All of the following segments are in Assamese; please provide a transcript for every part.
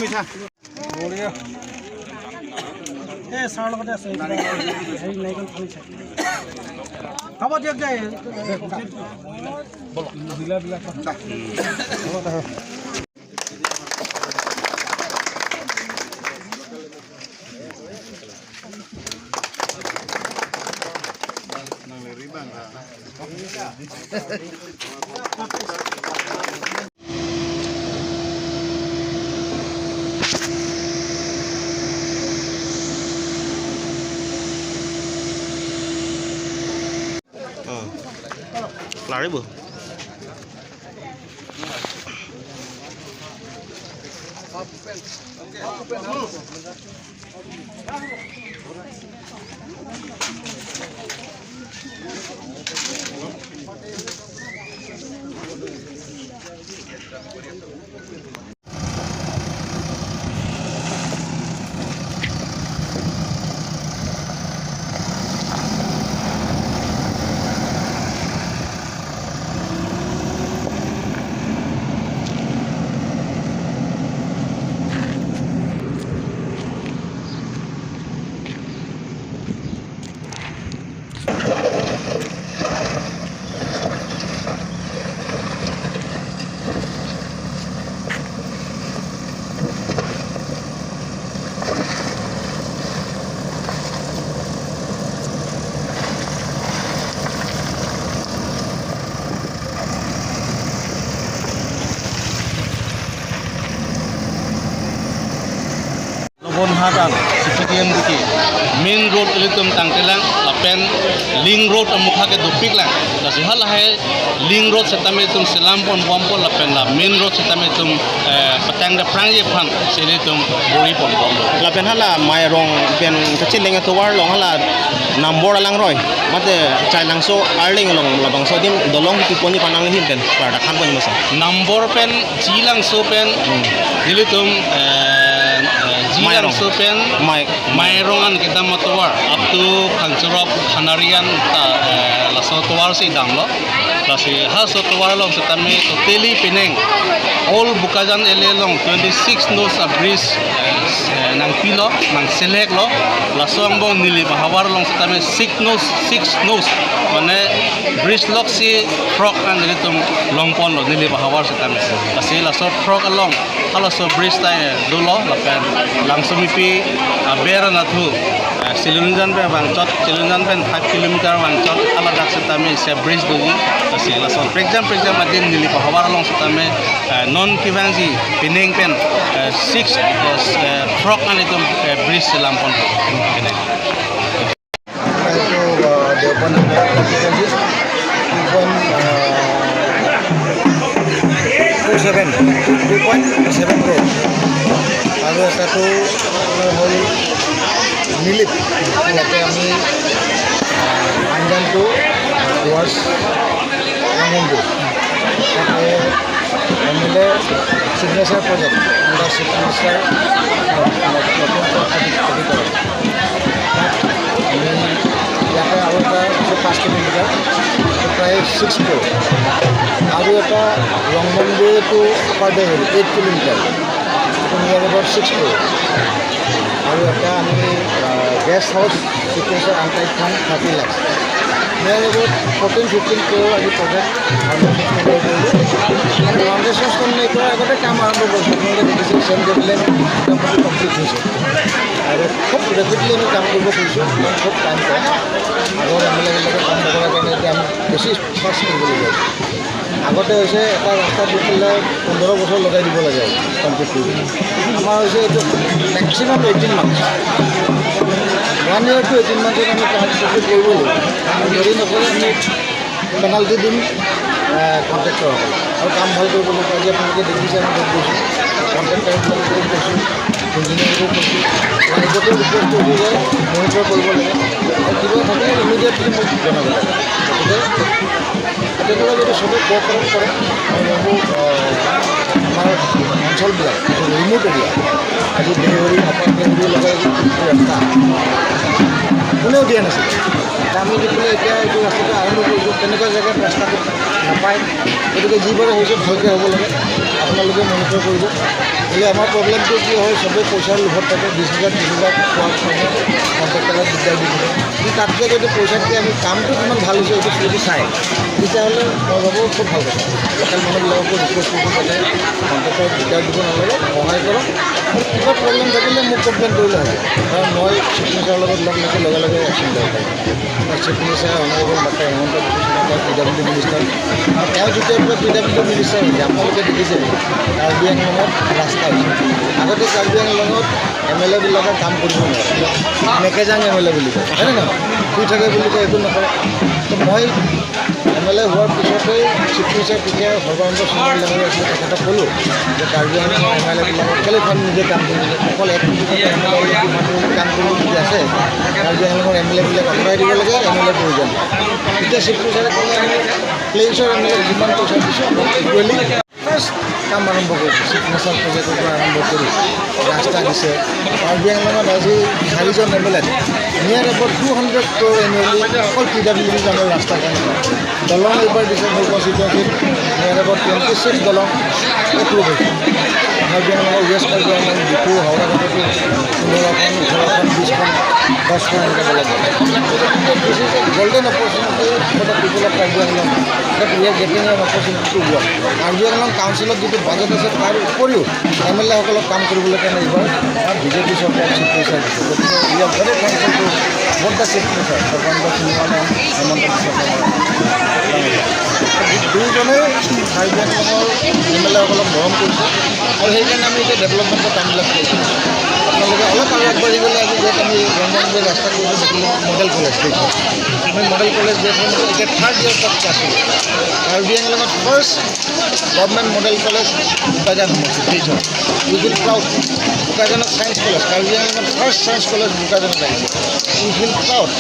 মিঠা। এই ছাৰৰ লগতে আছে, হেৰি নাৰিকল ফালিছে। হ'ব দিয়ক, যায়। মহিলাবিলাক। Lari bu. Lobon Hatan CPTM diki main road ilitum tangtelang lapen link road amukha ke dupik lang lasi hal hai link road setame tum selampon bompol lapen la main road setame tum patang da prang ye phang selitum bori pon bom lapen hala mai rong pen kachin lenga to war long hala number alang roi mate chai lang so arling long labang so dim dolong ki poni panang him pen par da khan poni masa number pen jilang so pen dilitum jilang so pen mai mairongan kita motor up to Khanchurop Khanarian ta laso towar si dang lo lasi ha so towar long setame totally Penang all Bokajan ele long 26 knots a bridge nang pilo nang selek lo laso ang bong nili bahawar long setame 6 knots 6 knots মানে bridge lock si frog an dilitum long pon lo nili bahawar setame lasi laso frog along halaso bridge tai dulo lapen langsumipi bera nathu Silunjan pe bangchot Silunjan pen 5 kilometer bangchot ala dak setame se bridge duji lasi laso for example adin nili bahawar long setame non kibangji Penang pen 6 frog an itum bridge lampon Penang. এইটো দেওপানী 2.27, 2.7 crore। আৰু এটাটো আপোনাৰ হ'ল নিলিপ, ইয়াতে আমি আঞ্জান টু টুৱাৰ্ডছ ৰংমন্দিৰ, তাতে MLA signature project under chief minister নতুন পথ প্ৰাধিকৰণ। তাত আমি ইয়াতে আৰু এটা আছে 5 কিলোমিটাৰ, প্ৰায় 6 ক্ৰ'ৰ। আৰু এটা ৰংমন্দিৰ টু আপাৰ দেহৰি 8 কিলোমিটাৰ, এইটো নিয়াৰ এবাউট 6 ক্ৰ'ৰ। আৰু এটা আমি guest house chief minister untied fund 30 lakhs, near about 14-15 crore আজি প্ৰজেক্ট ফাউণ্ডেশ্যন কৰিলোঁ। আৰু ফাউণ্ডেশ্যন ষ্ট'ন কৰাৰ আগতে কাম আৰম্ভ কৰিছোঁ। আপোনালোকে দেখিছে চেম ডেভেলপমেণ্ট মোটামুটি কমপ্লিট হৈছে আৰু খুব ৰেপিডলি আমি কাম কৰিব খুজিছোঁ, কাৰণ খুব টাইম কম। আগৰ এম এল এবিলাকে কাম নকৰাৰ কাৰণে এতিয়া আমি বেছি ফাষ্ট কৰিবলগীয়া হৈছে। আগতে হৈছে এটা ৰাস্তা দি পেলাই 15 বছৰ লগাই দিব লাগে কমপ্লিট কৰিবলৈ। আমাৰ হৈছে এইটো maximum 18 months, 1 year to 18 মান্থছত আমি কাম কমপ্লিট কৰিবই লাগিব। আৰু যদি নকৰে আমি পেনাল্টি দিম কণ্ট্ৰেক্টৰসকলক। আৰু কাম ভাল কৰিব লাগিব। আজি আপোনালোকে দেখিছে আমি য'ত গৈছোঁ, কণ্ট্ৰেক্টাৰবিলাককো কৈছোঁ, ইঞ্জিনিয়াৰকো কৈছোঁ, ৰাইজকে ৰিকুৱেষ্ট কৰিছোঁ যে মনিটৰ কৰিব লাগে আৰু কিবা থাকিলে ইমিডিয়েটলি মোক জনাব লাগে। গতিকে তেনেকুৱা যদি চবেই কোঅপাৰেট কৰে, মই ভাবোঁ আমাৰ অঞ্চলবিলাক যিটো ৰিম'ট এৰিয়া, আজি দেহৰি, আপাৰ দেহৰি লগাই যিটো ৰাস্তা কোনেও দিয়া নাছিল। আমি দি পেলাই এতিয়া এইটো ৰাস্তাটো আৰম্ভ কৰিছোঁ। তেনেকুৱা জেগাত ৰাস্তাটো নাপায়। গতিকে যিবাৰে হৈছে, ভালকৈ হ'ব লাগে। আপোনালোকে মনিটৰ কৰিব। গতিকে আমাৰ প্ৰব্লেমটো কি হয়, চবেই পইচাৰ লোভত থাকে। 20 হাজাৰ, 30 হাজাৰ পোৱাৰ কাৰণে কণ্ট্ৰেক্টাৰক দিগদাৰ দি থাকে। কিন্তু তাতকৈ যদি পইচাতকৈ আমি কামটো কিমান ভাল হৈছে, এইটো যদি চায়, তেতিয়াহ'লে মই ভাবোঁ খুব ভাল কথা। লোকেল মানুহবিলাককো ৰিকুৱেষ্ট কৰিব যাতে কণ্ট্ৰেক্টাৰক দিগদাৰ দিব নালাগে, সহায় কৰক আৰু কিবা প্ৰব্লেম থাকিলে মোক কমপ্লেইন কৰিলে হ'ব। কাৰণ মই চিফ মিনিষ্টাৰৰ লগত লগ লাগি লগে লগে একশ্যন ল'ব পাৰিম। Chief minister honourable doctor Himanta Biswa Sarma, PWD minister আৰু তেওঁ যেতিয়াৰ পৰা পিডাব্লিউ ডি মিনিষ্টাৰ হৈছে, আপোনালোকে দেখিছে কাৰ্বি আংলঙত ৰাস্তা হৈছে। আগতে কাৰ্বি আংলঙত এম এল এবিলাকে কাম কৰিব নোৱাৰে। মেকেজাং এম এল এ বুলি কয়, হয়নে নহয়? শুই থাকে বুলি কয়, একো নকৰে। তো মই এম এল এ হোৱাৰ পিছতেই চিফ মিনিষ্টাৰ তেতিয়া সৰ্বানন্দ সোণোৱাল ডাঙৰীয়া আছিলে, তেখেতক ক'লোঁ যে কাৰ্বি আংলঙৰ এম এল এবিলাকক কেলৈ ফাণ্ড নিজে কাম কৰিবলৈ, অকল 1 কোটি টকা এম এল এ কাম কৰিব যদি আছে, কাৰ্বি আংলঙৰ এম এল এবিলাক আঁতৰাই দিব লাগে, এম এল এ প্ৰয়োজন। তেতিয়া চিফ মিনিষ্টাৰে ক'লে, আমি প্লেইনছৰ এম এল এ যিমান পইচা দিছোঁ, ইকুৱেলি ফাৰ্ষ্ট কাম আৰম্ভ কৰিছোঁ। চিগনেচাৰ প্ৰজেক্টৰ পৰা আৰম্ভ কৰি ৰাস্তা দিছে। কাৰ্বি আংলঙত আজি চাৰিজন M L A near about 200 crore annually অকল পিডাব্লিউ ডি কামৰ ৰাস্তাৰ কাৰণে পায়। দলং এইবাৰ দিছে মোৰ কনষ্টিটুৱেঞ্চিত, নিয়াৰ এবাউট 26 দলং এপ্ৰুভ হৈছে। কাৰ্বি আংলঙৰ, ৱেষ্ট কাৰ্বি আংলং, ডিফু, হাওৰাঘাটতো 15খন, 18খন, 20খন, 10খন এনেকৈ দলং। This is a golden opportunity for the people of Karbi Anglong that we are getting an opportunity to work. Karbi Anglong কাউন্সিলত যিটো বাজেট আছে, তাৰ উপৰিও এম এল এসকলক কাম কৰিবলৈ কাৰণে এইবাৰ বিজেপি চৰকাৰে চিফ মিনিষ্টাৰ দিছে। গতিকে we are very thankful to both the chief minister, Sarbananda Sonowal and Himanta Biswa Sarma. দুয়োজনেই কাৰ্বি আংলঙৰ এম এল এসকলক মৰম কৰিছে আৰু সেইকাৰণে আমি এতিয়া ডেভেলপমেণ্টৰ কামবিলাক কৰিছোঁ। আপোনালোকে অলপ আৰু আগবাঢ়ি গ'লে আজি য'ত আমি ৰংবংলৈ ৰাস্তা কৰিছোঁ, দেখিলোঁ মডেল কলেজ দেখিছোঁ। আমি মডেল কলেজ দেখোঁ, এতিয়া থাৰ্ড ইয়েৰ তাত ক্লাছ হ'ব। কাৰ্বি আংলঙত first government model college Bokajan সমষ্টিত সেইখন। We feel proud. বোকাজানত science college, Karbi আংলঙত ফাৰ্ষ্ট ছায়েন্স কলেজ বোকাজানত আহিছে। We feel proud.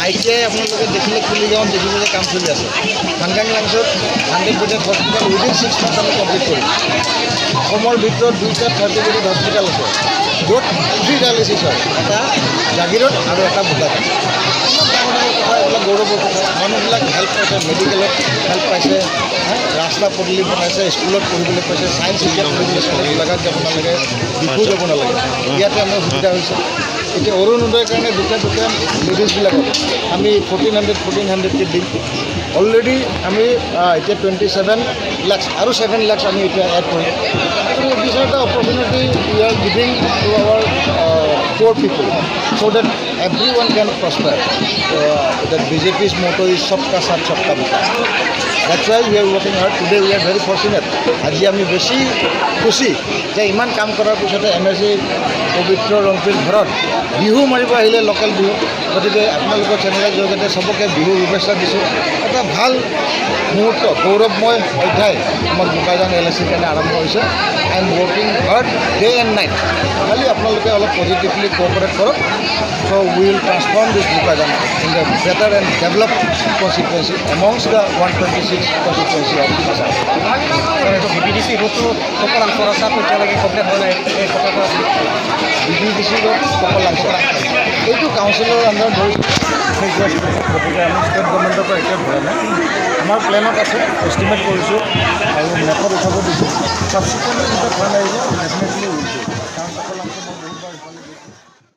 ITI আপোনালোকে দেখিলে, কুলিগাঁৱত দেখিব যে কাম চলি আছে। থাংগাং লাংছত 100 bedded hospital within 6 months আমি কমপ্লিট কৰিম। অসমৰ ভিতৰত দুইটা 30 বেডেড হস্পিটেল আছে, য'ত ফ্ৰী ডায়েলিচিছ হয়, এটা জাগিৰোড আৰু এটা বোকাজান। ইমান ডাঙৰ ডাঙৰ কথা, এইবিলাক গৌৰৱৰ কথা। মানুহবিলাক হেল্প পাইছে, মেডিকেলত হেল্প পাইছে, হা, ৰাস্তা পদূলি বনাইছে, স্কুলত পঢ়িবলৈ পাইছে, ছায়েন্স এতিয়া পঢ়িবলৈ পাইছে। গোলাঘাট যাব নালাগে, ডিফু যাব নালাগে, ইয়াতে আমাৰ সুবিধা হৈছে। এতিয়া অৰুণোদয়ৰ কাৰণে দুটা দুটা লেডিজবিলাকক আমি 1400, 1400কৈ দিম। অলৰেডি আমি এতিয়া 27 লাখছ আৰু 7 লাখছ আমি এতিয়া এড কৰিম। গতিকে these are the opportunity we are giving to our poor people so that everyone can prosper. That BJP's motto is "सबका साथ, सबका विकास"। That's why we are working hard. Today we are very fortunate. আজি আমি বেছি খুচি যে ইমান কাম কৰাৰ পিছতে এম এল চি পবিত্ৰ ৰংপিৰ ঘৰত বিহু মাৰিব আহিলে, লোকেল বিহু। গতিকে আপোনালোকৰ চেনেলৰ জৰিয়তে চবকে বিহুৰ শুভেচ্ছা দিছোঁ। এটা ভাল মুহূৰ্ত, গৌৰৱময় অধ্যায় আমাৰ বোকাজান এল এ চিৰ কাৰণে আৰম্ভ হৈছে। I am working hard day and night. খালি আপোনালোকে অলপ পজিটিভলি কোঅপাৰেট কৰক, so will transform this Bokajan in the better and develop constituency amongst the 126 constituency of Assam. এইটো ভিপিডিচি ৰোডটো টকলাংছ ৰাস্তাটো এতিয়ালৈকে কমপ্লিট হোৱা নাই, এই কথাটো আছিল। ভিপিডিচি ৰোড টকলাংছ, এইটো কাউন্সিলৰ আণ্ডাৰত ধৰিছোঁ। গতিকে আমি ষ্টেট গভৰ্ণমেণ্টৰ পৰা এতিয়া ধৰা নাই। আমাৰ প্লেনত আছে, এষ্টিমেট কৰিছোঁ আৰু মেপত উঠাব দিছোঁ। ছাবচিকুৱেণ্টলি যেতিয়া ফাণ্ড আহিব, ডেফিনেটলি।